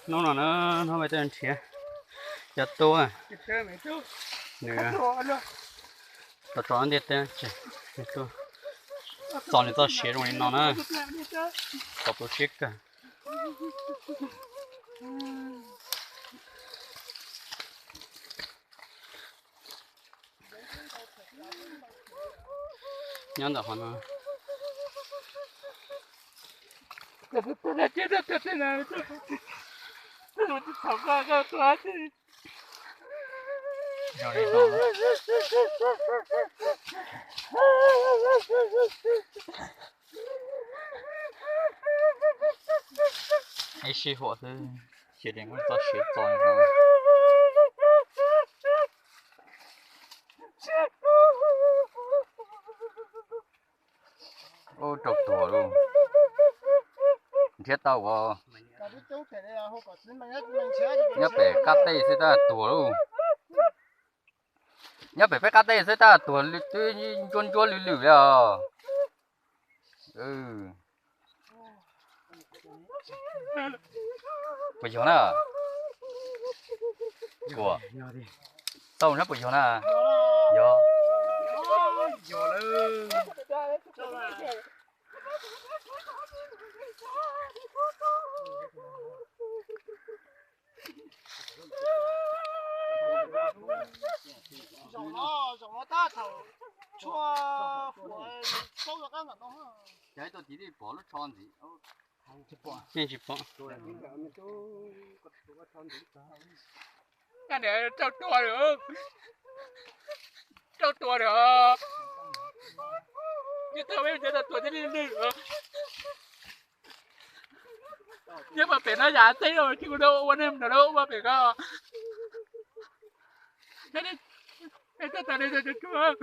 Hnub no na, hnub peb tuaj nrhiav cov tub, nws tau tso ntiaj teb, txo nws txoj sia zoo li no na, txo tu siab kawg. Nyob ntawm qhov no. Ib sij huam xwb, cia li muab txoj sia txo no. Ub, rau tuag lauj. Nrhiav tau uas nyob pem qab teb xwb tab tuag lauj. Nyob pem peb qab teb xwb tab tuag twb ntsuab ntsuab lwj lwm li os. Puas yog na? Ua, tau sab puas yog na? Yog. Zaum no, zaum no tab thaum tshuaj fuam tau qab ntawm no. Cas ib tug txiv tij pom lub tsho ntxiv. Yeej tsis pom. Rau tuag lawm, rau tuag lawm. Nyob tau peb cov tuag thiab li lwj. Nyob mas pem no yam teb no, ua nej no ua pem ko. Txog tas li tsuag.